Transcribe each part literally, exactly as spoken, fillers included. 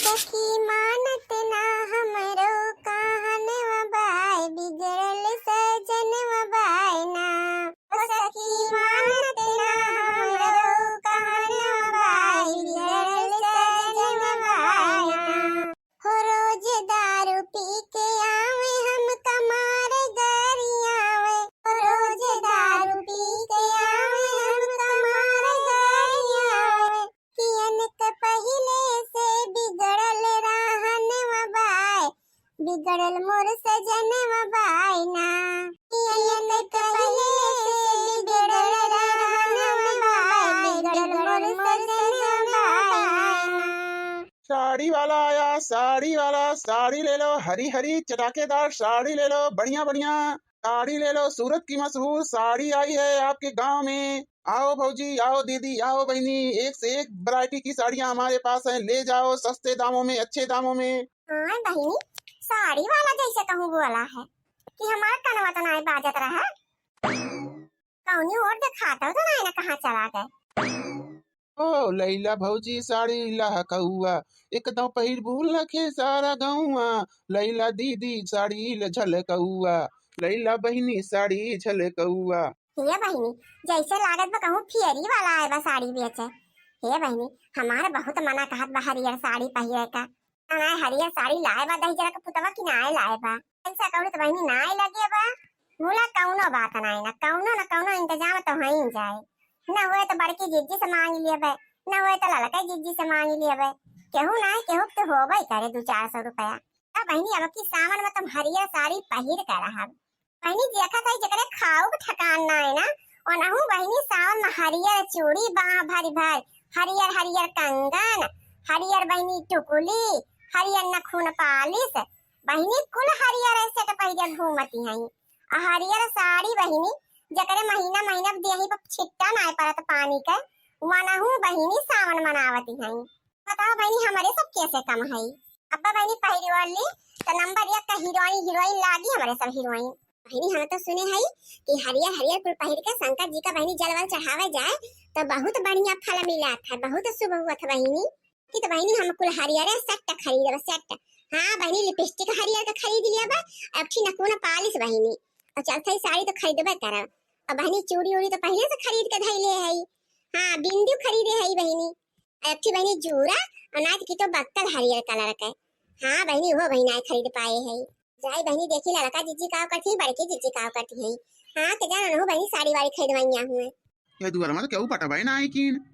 सखी मानत ना हमरो कहनवा बाय, बिगड़ल सजनवा बाय ना। ओ सखी मानत ना हमरो कहनवा बाय, बिगड़ल सजनवा बाय ना। हो रोज दारू पी के आवे हमका मार गरियावे, हो रोज दारू पी के आवे हमका मार गरियावे। कियन के पहिले से बिगड़ल रहनवा बाय, बिगड़ल मोर सजनवा बाय ना। कियन के पहिले से बिगड़ल रहनवा बाय, बिगड़ल मोर सजनवा बाय ना। साड़ी वाला आया, साड़ी वाला, साड़ी ले लो, हरी हरी चटाकेदार साड़ी ले लो, बढ़िया बढ़िया साड़ी ले लो। सूरत की मशहूर साड़ी आई है आपके गांव में। आओ भौजी, आओ दीदी, आओ बहिनी, एक से एक वैरायटी की साड़ियां हमारे पास हैं, ले जाओ सस्ते दामों में, अच्छे दामों में। हाँ बहिनी, साड़ी वाला जैसे कहूँ बोला है कि हमार कनवा तो नाय बाजत रहा, कौनी ओर देखात हो तो नाय ना कहाँ चला गए। ओ लैला भौजी साड़ी लहकउआ, एकदम पहिरबू लखे सारा गउआ। लैला दीदी साड़ी ल झलकउआ, लैला बहिनी साड़ी झलकउआ। हे बहिनी, जैसे लागत बा कहूँ फेरी वाला आए बा साड़ी बेचे। हे बहिनी, हमार बहुत मना कहत बा हरियर साड़ी पहिरे का। नाय हरियर साड़ी लाए बा दहिजरा के पुतवा कि नाय लाए बा। पैसा कौड़ी तो बहिनी नाय लगे बा। मुला कौनो बात नाय ना, कौनो न कौनो इंतजाम तो होई जाए। न होए तो बड़की जिज्जी से मांग लेबे, न होए तो ललका जिज्जी से मांग लेबे। केहू नाय केहू के तो होबे करे दो चार सौ रुपया। तब बहिनी अब की सावन में तुम हरियर साड़ी पहिर के रहब। बहिनी देखत है जेकरे खाऊ के ठिकान नाय ना, ओनहू बहिनी सावन में हरियर चूड़ी बाह भरी भर, हरियर हरियर कंगन, हरियर बहिनी टुकुली, हरियर नखून पालिश, बहिनी कुल हरियर सेट पहिरे घूमती हैं। आ हरियर साड़ी बहिनी जेकरे महीना महीना देही पर छिट्टा नाय पड़त पानी के, वनहू बहिनी सावन मनावती हैं। बताओ बहिनी हमरे सब कैसे कम है। अब्बा बहिनी पहिरी ओढ़ ली तो नंबर एक का हीरोइन हीरोइन लागी हमरे सब हीरोइन। बहिनी हम तो सुने है कि हरियर हरियर कुल पहिर के शंकर जी का बहिनी जलवा चढ़ावे जाए तो बहुत बढ़िया फल मिलत है, बहुत शुभ हुआ था बहिनी। कि तो बहिनी हम कुल हरियर सेट खरीदब सेट। हाँ बहिनी लिपस्टिक हरियर का खरीद लिया बा, अब ठी नखून पालिश बहिनी। और चलते ही साड़ी तो खरीदबे करब। और बहिनी चूड़ी उड़ी तो पहले से खरीद के धैले है। हाँ बिंदी खरीदे है बहिनी। अब ठी बहिनी जूरा और नाच की तो बक्कल हरियर कलर के। हाँ बहिनी वो बहिनी आए खरीद पाए है। जाई बहिनी देखी ललका जिज्जी का करती है, बड़की जिज्जी का करती है। हाँ के जान हो बहिनी साड़ी वाड़ी खरीदवाइया हुए। ये दुआर में तो केहू पटवाए ना आई कीन।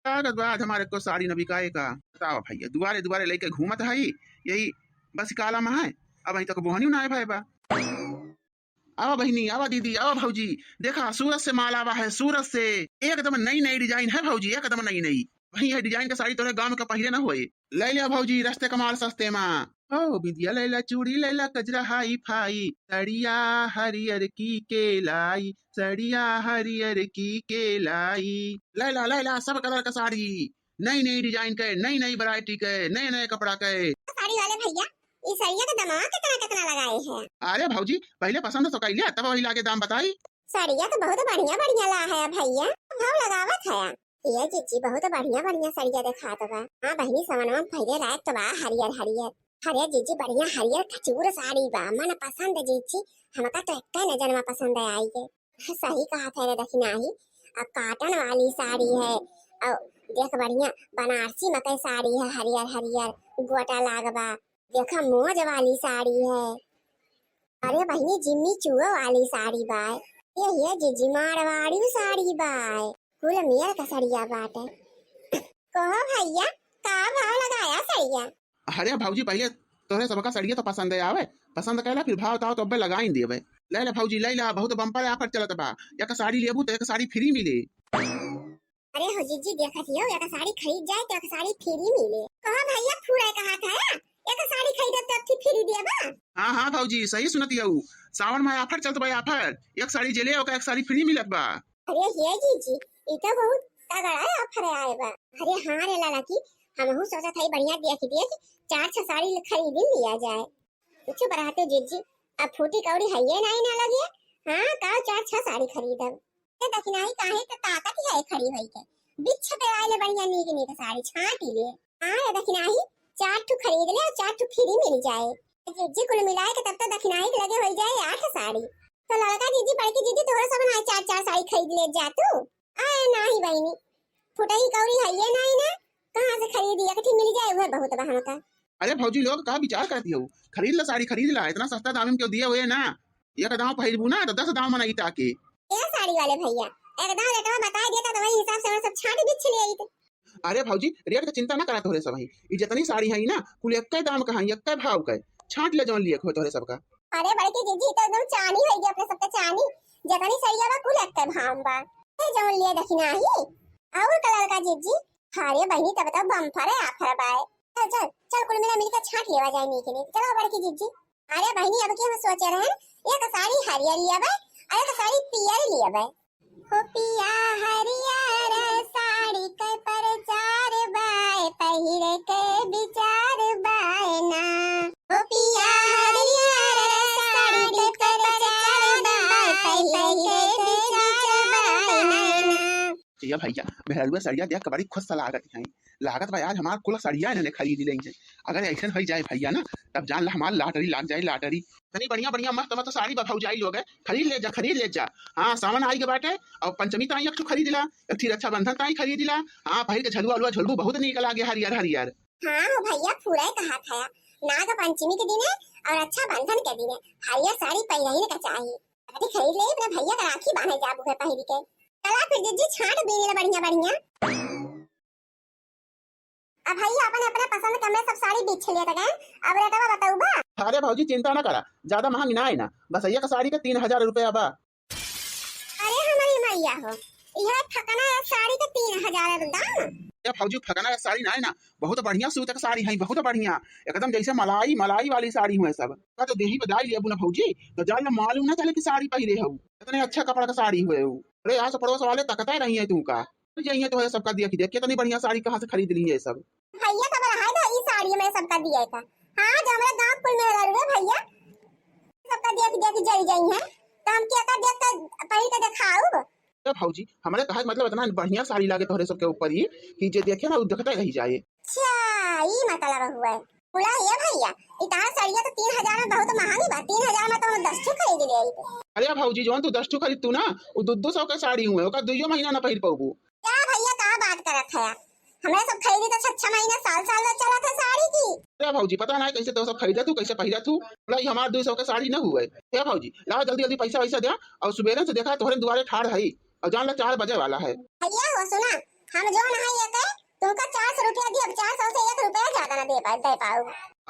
लागत बा आज हमारे को साड़ी न बिकाए का। बताओ भैया, दुआरे दुआरे लेके घूमत है यही बस काला में है, अब अहीं तक बोहनी ना आए भाई बा। आवा बहिनी, आवा दीदी, आवा भौजी, देखा सूरत से माल आवा है, सूरत से एकदम नई नई डिजाइन है भौजी, एकदम नई नई। वही है डिजाइन का साड़ी तोरे गांव का पहिरे ना होए। ले लिया भौजी, रस्ते का माल सस्ते मा। ओ बिंदिया लैला, चूड़ी लैला, कजरा हाई फाई, सड़िया हरियर की के लाई, सड़िया हरियर की के लाई। लैला लैला सब कलर का साड़ी, नई नई डिजाइन के, नई नई वैरायटी के, नए नए कपड़ा के। साड़ी वाले भैया, ई सड़िया के दामवा कितना कितना लगाए हैं? अरे भौजी, पहले पसंद तो कैले, तब वही लागे दाम बताई। सड़िया तो बहुत बढ़िया बढ़िया ला है भैया, भाव लगावत है। ये जीजी बहुत बढ़िया बढ़िया सड़िया देखात बा। हाँ बहिनी, सवनवा में पहिरे लायक तो बा, हरियर हरियर। अरे जीजी बढ़िया हरियर खजूर साड़ी बा, मन पसंद जीजी, हमका तो एक नजर में पसंद आई है। सही कहा थे रे दखिनाही, अब काटन वाली साड़ी है, और देख बढ़िया बनारसी मकई साड़ी है, हरियर हरियर गोटा लाग बा। देखा मौज वाली साड़ी है। अरे बहिनी, जिम्मी चुआ वाली साड़ी बाय। ये, ये जीजी मारवाड़ी साड़ी बाय। कुल मेर का सड़िया बाटे। कहो भैया, का भाव लगाया सड़िया? अरे भौजी, पहले तोरे सबका सड़िया तो पसंद आवे, पसंद कैला फिर भाव ताव तो अब्बे लगाई देवे। ले ले भौजी, ले ला, बहुत बम्पर ऑफर चलत बा। एक साड़ी लेबू तो एक साड़ी फ्री मिले। अरे हो जीजी, देखत हियो, एक साड़ी खरीद जाए तो एक साड़ी फ्री मिले। कहो भैया, फूरा कहा था, एक साड़ी खरीदब तो अबकी फ्री देबा? हाँ हाँ भौजी, सही सुनत हऊ, सावन में ऑफर चलत बा, ऑफर। एक साड़ी जे ले ओका एक साड़ी फ्री मिलत बा। अरे हे जीजी, ई तो बहुत तगड़ा ऑफर आए बा। अरे हाँ रे लाला की, हमहू सोचत हई बढ़िया देख देख चार छह साड़ी खरीद लिया जाए। कुछ बराते जीजी, अब फूटी कौड़ी है ये नहीं ना लगे। हाँ का चार छह साड़ी खरीदब। ये दखिनाही काहे के ताकत है खड़ी होई के। बिच्छ पे आइले बढ़िया नीक नीक साड़ी छांट ले। हाँ ये दखिनाही, चार ठो खरीद ले और चार ठो फ्री मिल जाए। जीजी कुल मिलाए के तब तो दखिनाही के लगे हो जाए आठ साड़ी। तो लड़का जीजी, बड़की जीजी, तोहरे सब ना चार चार साड़ी खरीद ले जा तू। आए नाही बहिनी, फुटही कौड़ी है ये नाही ना, कहाँ से खरीदी, एक ठे मिल जाए वह बहुत बा हमका। अरे भौजी लोग, का विचार करती हो? खरीद ला साड़ी, खरीद ला, इतना सस्ता दाम में क्यों दिए हुए ना। एक दाम पहिरबू ना तो दस दाम मनई ताके। ए साड़ी वाले भैया, एक दाम रेटवा बता देता तो वही हिसाब से हम सब छांट बिछ ले आइत। अरे भौजी, रेट के चिंता ना करा तोहरे सब ही। ई जितनी साड़ी है ना, कुल एक्के दाम का है, एक्के भाव का है। छांट ले जौन लिए हो तोहरे सबका। अरे बड़की जीजी, तो एकदम चानी हो गई अपने सबके चानी। जितनी सड़िया बा, कुल एक्के भाव बा। ए जौन लिए दखिनाही। और कलर का जीजी? अरे बहिनी, तब तो बम्पर है, आफर बा। चल, चल, चल, कुल मिला मिलकर छांट लेवा जाए नीक नीक। चलो बड़की जीजी। अरे बहिनी, अब की हम सोचे रहे, एक साड़ी हरियर लियाबे, और एक साड़ी पियर लियाबे। हो पिया हरियर साड़ी के प्रचार बाय, पहिरे के विचार बाय ना। हो पिया हरियर साड़ी के प्रचार बाय, पहिरे के विचार बाय ना। ये भैया, मेहरुआ सड़िया देख के बड़ी खुश लागत है। लागत बा आज हमार कुल सड़िया इन्हें खरीद लेंगे। अगर ऐसन हो जाए भैया ना, तब जान ला हमार lottery लाग जाए, lottery। इतनी बढ़िया बढ़िया मस्त मस्त साड़ी बा भौजाई लोग है, खरीद ले जा, खरीद ले जा। हाँ, सावन आई के बाटे, और पंचमी ताई एक ठो खरीद ला, एक ठे रक्षाबंधन ताई खरीद ला। हाँ, पहिर के झलुआ उलुआ झुलबू, बहुत नीक लागे हरियर हरियर। हाँ हो भैया, पूरा ही कहा था, नाग पंचमी के दिने और रक्षाबंधन के दिने हरियर साड़ी पहिरही के चाही। अरे खरीद ले, अपने भैया का राखी बांधे जाबू है पहिर के। चला फिर जीजी, छांट बीन ले बढ़िया बढ़िया। अब भैया अपने अपने पसंद के हमरे सब साड़ी बिछ लिए तक, अब रेटवा बताऊ बा। अरे भौजी, चिंता ना करा, ज्यादा महंगी ना है ना, बस एक साड़ी के तीन हजार रुपया बा। अरे हमारी मैया हो, यह फकना एक साड़ी के तीन हजार दाम। ए भौजी, फकना एक साड़ी ना है ना, बहुत बढ़िया सूत के साड़ी है, बहुत बढ़िया, एकदम जैसे मलाई मलाई वाली साड़ी हुए सब। का तो देही बदाई लेबू ना भौजी, तो जान ला मालूम ना चले कि साड़ी पहिरे हो, इतने अच्छा कपड़ा का साड़ी हुए हो। अरे आस पड़ोस वाले तकते रही है तू का, तो यही है तो है सबका दिया कि देख कितनी बढ़िया साड़ी कहाँ से खरीद ली है सब। भैया तो रहा है ना, ई साड़ी में सबका दिया का। हाँ, जो हमारे गांव कुल में लड़ुए भैया, सबका दिया कि, दिया कि जल जाई है, तो हम क्या कर दिया कर पहिर के दिखाऊ। ए भौजी, हमरे कहे के मतलब इतना बढ़िया साड़ी लागे तोहरे सबके ऊपर ही कि जे देखे ना, उ देखते रह जाए। अच्छा, ई मतलब हुआ है। बोला, "ए भैया, ई तार साड़िया तो तीन हजार में बहुत महंगी बा, तीन हजार में तो हम दस ठो खरीद ले आई।" अरे भौजी, जौन तू दस ठो खरीद तू ना, उ दो दो सौ के साड़ी हुए, ओकर दुइयो महीना ना पहिर पउबू। क्या भैया, का बात करत है? हमरे सब खरीदी तो छह छह महीना, साल साल ले चलत है साड़ी की। अरे भौजी, पता ना कैसे तो सब खरीदा तू, कैसे पहिरा तू। बोला, "ई हमार दो सौ के साड़ी न हुए।" ए भौजी, लाओ जल्दी जल्दी पैसा वैसा दे, और सुबेरे से देखा तोहरे दुआरे ठाड़ है, और जान ला चार बजे वाला है। भैया हो सुना, हम जौन है ये के तुमका चार सौ रुपया दिए, अब चार सौ से एक रुपया ज्यादा ना दे पा, दे पाऊ।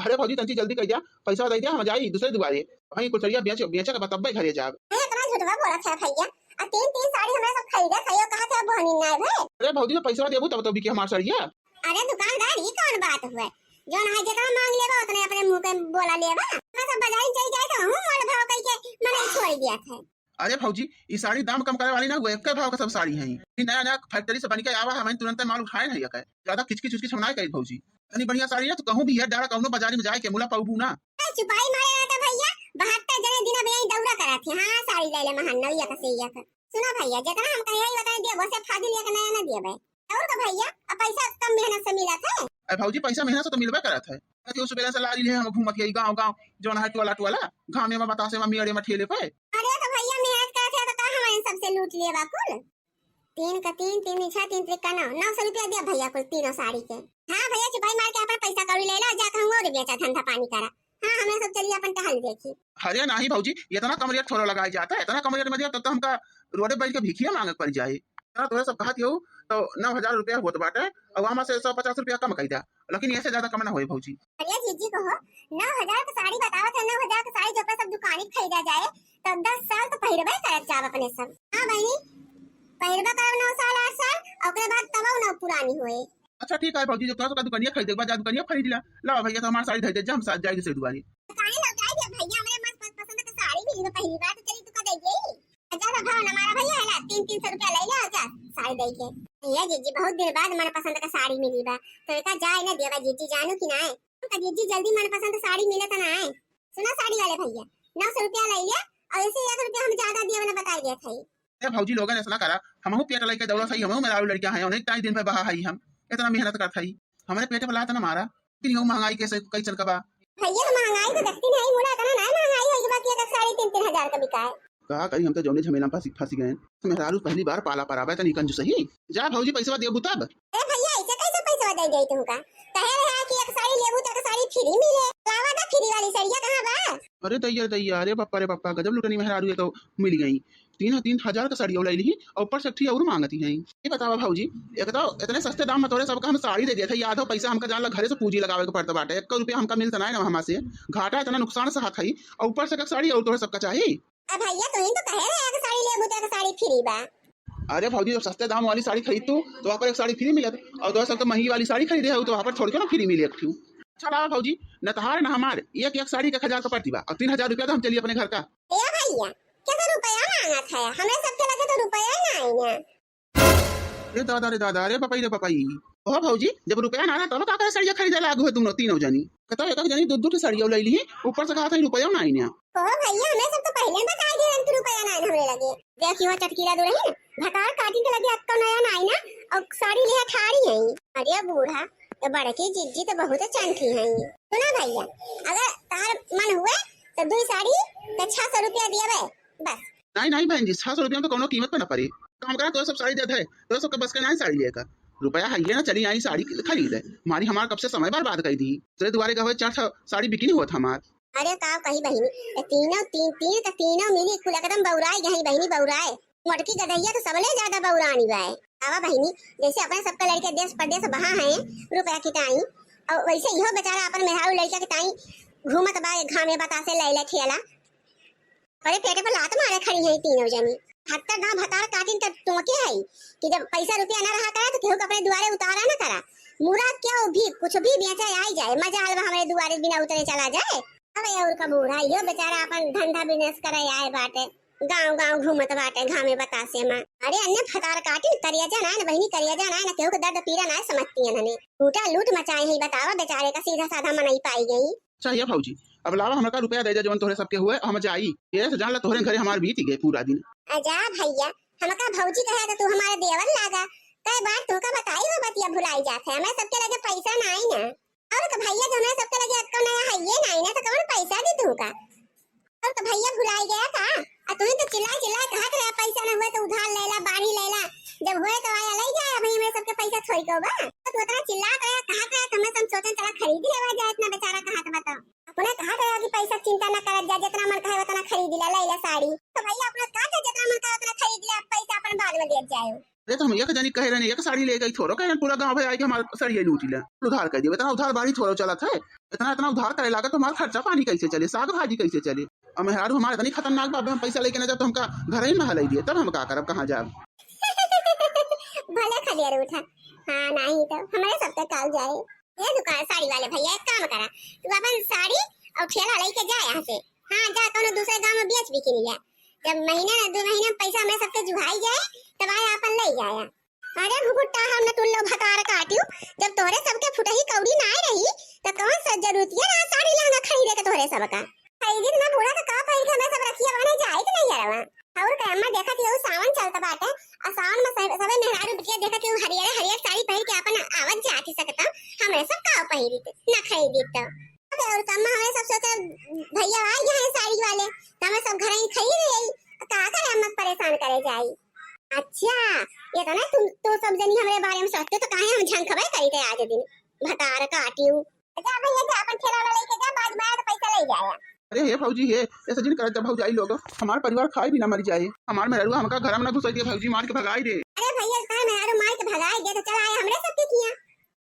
अरे भौजी, तंची जल्दी कह दिया, पैसा दे दिया, हम जाई दूसरे दुआरे। वहीं कुचरिया बेच, बेचे के बतब्बे घरे जाब। अरे इतना झूठवा बोलत है भैया, आ तीन तीन साड़ी हमरा सब खरीदे थे, यो कहा थे अब बहनी ना है। अरे भौजी, तो पैसा देबू तब तो बिके हमार सड़िया। अरे दुकानदार, ई कौन बात हुए? जौन है जितना मांग लेबा उतने अपने मुंह के बोला लेबा। हम सब बाजारी चल जाए तो हम मोल भाव कह के मने छोड़ दिया था। अरे भौजी, ई साड़ी दाम कम करे वाली ना हुए, एक्के भाव का सब साड़ी है। ई नया नया फैक्ट्री से बन के आवा है, वहीं तुरंत माल उठाए नहीं है, ज्यादा किचकिच उचकिच हम ना करी भौजी। इतनी बढ़िया साड़ी ना तो कहूँ भी है डारा कौनो बाजारी में जाए के मुला पाऊबू ना। ए, चुपाई मारे रहता भैया, बहत्तर जने दिन अब यही दौरा करा थे। हाँ, साड़ी ले ले महान नौया का से एक। सुना भैया, जितना हम कहे हैं उतना दिया, वैसे फाजिल एक नया ना दिया भाई। और का भैया, अब पैसा कम मेहनत से मिला था। अरे भौजी, पैसा मेहनत से तो मिलबे करत है। अरे सुबह से लागी है हम घूमत यही गाँव गाँव, जौन है टोला टोला, घामे में बतासे में मेड़े में ठेले पे। अरे तो भैया मेहनत करत है तो का हमारे सबसे लूट लिए बा कुल? तीन का तीन, तीन छह, तीन त्रिक का नौ, नौ सौ रुपया दिया भैया कुल तीनों साड़ी के। हाँ भैया, चुपाई मार के अपन पैसा कौड़ी ले ला, जाके हम और बेचा धंधा पानी करा। हाँ, हमें सब चलिए अपन टहल देखी। अरे नहीं भौजी, इतना कम रेट थोड़ा लगाया जाता है, इतना कम रेट में दिया तब तो हमका रोडे बैठ के भिखिया मांगे पड़ जाए। इतना तोरे सब कहत हो तो नौ हजार रुपया होत बाटे, और वहाँ से सौ पचास रुपया कम कह दिया, लेकिन ऐसे ज्यादा कम ना होए भौजी। अरे जीजी को हो, नौ हजार की साड़ी बतावत है, नौ हजार की साड़ी जो पर सब दुकानी खरीदा जाए, तब दस साल तो पहिरबे करत जाब अपने सब। हाँ बहिनी, पहिरबे करब नौ साल, आठ साल, और ओकरे बाद तब ना पुरानी होए। अच्छा ठीक है भौजी, जब तोरा सबका दुकानिया खरीदे के बाद जा दुकानिया खरीद ला। ला भैया, तो हमार साड़ी धर दे जा, हम साथ जाए दूसरे दुआरे। दुकाने लौटाई दे भैया, हमरे मस्त मस्त पसंद के साड़ी मिली बा, पहली बार तो चली तू का दे गई। अच्छा सा भाव ना मारा भैया, है ना, तीन तीन सौ रुपया ले ले और जा साड़ी दे के। भैया जीजी, बहुत दिन बाद मन पसंद का साड़ी मिली बा, तो एका जाए ना देवा जीजी, जानू कि ना है? तो जीजी जल्दी मन पसंद साड़ी मिले तो ना है। सुना साड़ी वाले भैया, नौ सौ रुपया ले ले और ऐसे एक रुपया हम ज्यादा दिया वाला बताई देत है। ए भौजी लोगन, ऐसा ना करा, हमहू पेट लेके दौड़ा सही, हमहू मेहरारू लड़कियां हैं, अनेक ताई दिन पे बहा हई हम, इतना मेहनत करत हई, हमरे पेट पे लात ना मारा। लेकिन यहू महंगाई कैसे, कैसन का बा? भैया, तो महंगाई तो देखती नहीं, मुला इतना ना महंगाई होई बा कि एक एक साड़ी तीन तीन हजार का बिकाए। का करी, हम तो जौने झमेला में फंसी, फंसी गए। मेहरारू पहली बार पाला पराबे तनी कंजूसही। जा भौजी, पैसवा देबू तब। ए भैया, ऐसे कैसे पैसवा दे जाई तुमका? कहे रहे कि एक साड़ी लेबू तो एक साड़ी फ्री मिले। लावा दा फ्री वाली सड़िया कहाँ बा? अरे दैया रे दैया, अरे बप्पा रे बप्पा, गजब लुटनी मेहरारू ये तो मिल गई। तीन, तीन हजार का साड़ी लई ली और ऊपर से एक ठी और मांगती हैं। ये बतावा भौजी, एक तो इतने सस्ते दाम में तोरे सबका हम साड़ी दे देते, आधो पैसा हमका जान ला घरे से पूंजी लगावे के पड़ता बाटे, एक रुपया हमका मिलता नहीं ना हमा से, घाटा इतना नुकसान सहत है और ऊपर से एक साड़ी और तोरे सबका चाही। अब भैया, तू ही तो कहे रहे एक साड़ी लेबू तो एक साड़ी फ्री बा। अरे भौजी, जब सस्ते दाम वाली साड़ी खरीद तू तो वहाँ पर एक साड़ी फ्री मिलत, और तोरे सब तो महंगी वाली साड़ी खरीदे हो तो वहाँ पर थोड़ी ना फ्री मिले एक ठू। अच्छा लावा भौजी, न तहार न हमार, एक एक साड़ी के एक हजार का पड़ती बा और तीन हजार रुपया तो हम चली अपने घर का। ए भैया, क्या तो रुपया मांगत है? हमरे सबके लगे तो रुपया नहीं है। रे दादा रे दादा, रे पपई रे पपई। ओहो भौजी, जब रुपया ना रहा तब का करे सड़िया खरीदे लागू है तुम तीनों जनी? कतो एक एक जनी दो दो ठे सड़िया लई ली, ऊपर से कहा था रुपया ना आईने। ओहो भैया, हमरे सब तो पहले बताई दे कि रुपया ना आईने हमरे लगे। देखी वो चटकीला दुल्हन, भतार काटिन के लगे अक्का नया ना आईना और साड़ी लिया ठाड़ी है। अरे बूढ़ा, ये बड़की जिज्जी तो बहुत चंठी है। सुना भैया, अगर तार मन हुए तो दो साड़ी तो छह सौ रुपया दिया बस। नहीं, नहीं बहन जी, छह सौ रुपया में तो कौनो कीमत पे ना पड़ी। काम करा, तो सब साड़ी देत है, तो सबके बस के नहीं साड़ी लेकर। रुपया है ये ना, चली आई साड़ी खरीदे। हमारी, हमार कब से समय बर्बाद कर दी। तेरे दुआरे का हुए चार छह साड़ी बिकी नहीं होत हमार। अरे का कही बहिनी, ये तीनों, तीन, तीन का तीनों मिली कुल एकदम बौराई गई बहिनी, बौराए। मोटकी गदहिया तो सबले ज्यादा बौरानी बाए। आवा बहिनी, जैसे अपने सबका लड़के देश परदेश बहा हैं, रुपया की ताई, और वैसे इहो बेचारा अपन मेहरारू लड़का के ताई घूमत बा घामे बतासे लैला ठेला। अरे पेटे पर लात मारे खड़ी है तीनों जनी। हत्तर गांव भतार काटिन तब टोके है कि जब पैसा रुपया ना रहा करा तो केहू के अपने दुआरे उतारा ना करा। मुरा क्यों भी कुछ भी बेचा आई जाए, मजाल बा हमरे दुआरे बिना उतरे चला जाए। अबे और का बूढ़ा, यो बेचारा अपन धंधा बिजनेस करे आए बाटे, गांव गांव घूमत बाटे घामे बतासे में। अरे अन्य भतार काटिन, करिया जाना है ना बहिनी, करिया जाना है ना, केहू के दर्द पीरा ना समझती है नने। लूटा लूट मचाए है, बतावा बेचारे का सीधा साधा मनई पाई गई। अच्छा ये भौजी, अब लावा हमरा का रुपया दे दे, जवन तोहरे सबके हुए, हम जाई। ये से जान ला तोहरे घरे हमार बीत गए पूरा दिन। अजा भैया, हमका भौजी कहे तो तू हमारे देवर लागा। कई बार तुमका बताई हो बतिया भुलाई जात है, हमें सबके लगे पैसा ना आई ना। और का भैया, जो हमें सबके लगे अक्का नया है ये ना आई ना, तो कौन पैसा दी तुमका? और का भैया भुलाई गया का? आ तू ही तो चिल्ला चिल्ला कहत रहे पैसा ना हुए तो उधार लेला, बाढ़ी लेला, जब हुए तो आया ले जाए। अभी हमें सबके पैसा थोड़ी को बा, तो तू इतना चिल्ला रहे, कहत रहे, तो हमें सब सोचन चला खरीद लेवा जाए, इतना बेचारा कहत बा तो। अपने कहा गया कि पैसा चिंता ना करत जा, जितना मन कहे उतना खरीद ले, ले ले साड़ी। तो भैया अपना कहा था जितना मन कहे उतना खरीद ले, अब पैसा अपन बाद में दिया जाए। अरे तो हम एक जनी कहे रहने एक साड़ी ले गई, थोड़ो कहे पूरा गांव भर आए कि हमारा साड़ी लूट ले, उधार कर दिए, इतना उधार बाड़ी थोड़ो चलत है, इतना इतना उधार करे लागे तो हमारा खर्चा पानी कैसे चले, साग भाजी कैसे चले? अब मेहरारू हमारा इतनी खतरनाक बा, अब हम पैसा लेके ना जाब तो हमका घर ही में हलाई दिए, तब हम का करब, कहाँ जाब? भले खलियर उठा। हाँ, नहीं तो हमारे सबका काल जाए। ए दुकान साड़ी वाले भैया, एक काम करा, तू अपन साड़ी और ठेला लेके जा यहाँ से। हाँ, जा कोनो दूसरे गांव में बेच बिकिन लिया। जब महीना ना दो महीना में पैसा हमें सबके जुहाई जाए, तब आया अपन ले जाया। अरे घुघुट्टा, हम न तुल्लो भतार काटियो, जब तोहरे सबके फुटही कौड़ी ना रही, तो कौन सा जरूरत ये रहा साड़ी लहंगा खरीदे के तोहरे सबका? खरीदी ना बूढ़ा तो का पहिर के हमें सब रखिया बने जाए कि नहीं यारवा? और का अम्मा, देखत ही हऊ सावन चलत बाटे, आ सावन में सब, सबे मेहरारू बिटिया देखत ही हरियर हरियर साड़ी पहिर के अपन आवत जात ही सकता, हमरे सब का पहिरी त, ना खरीदी त। अबे और का अम्मा, हमरे सब सोचे भैया आ गए हैं साड़ी वाले, तो हमें सब घर ही खरीद ले, का करे अम्मा परेशान करे जाई। अच्छा, ये तो ना तुम, तू सब जनी हमरे बारे में सोचते तो काहे हम झंखबे करी थे आज दिन, भतार काटियो। जा भैया, जा, अपन ठेला वाला लेके जा, बाद में आया तो पैसा ले जाया। अरे हे भौजी, हे, ऐसा जिन करत जा भौजाई लोग, हमार परिवार खाए भी ना मर जाए। हमार मेहरुआ हमका घर में ना घुसाई दे भौजी, मार के भगाई दे। अरे भैया, कहे मेहरारू मार के भगाई दे तो चला आए हमरे सबके किया।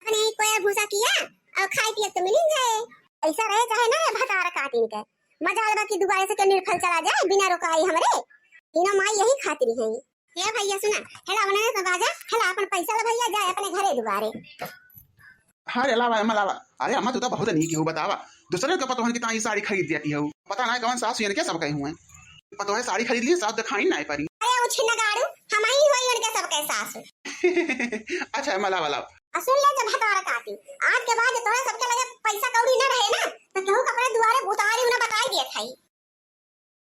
अपने ही कोया भूसा किया और खाए पिए तो मिल ही जाए। ऐसा रहे चाहे ना, ये भतार काटिन के मजा आलबा कि दुबारे से के निर्फल चला जाए बिना रोकाई हमरे। तीनों माई यही खातिर है। हे भैया सुना, हेला ओने से बाजा, हेला अपन पैसा ला भैया, जाए अपने घरे दुबारे। हाँ रे, लावा, अम्मा लावा। अरे अम्मा, तू तो बहुत नीक हो, बतावा। दूसरे के पतोहन की ताई साड़ी खरीद देती हो। पता ना कौन सास इनके सब कहे हुए। पतोहे साड़ी खरीद ली, सास दिखाई ना पड़ी। अरे उछिन गाड़ू, हम ही होई उनके सबके सास। अच्छा अम्मा, लावा, लावा। आ सुन ले जब भतार काटी, आज के बाद तोरे सबके लगे पैसा कौड़ी ना रहे ना, तो केहू के अपने दुआरे उतारी उन्हें बताई दिए खाई।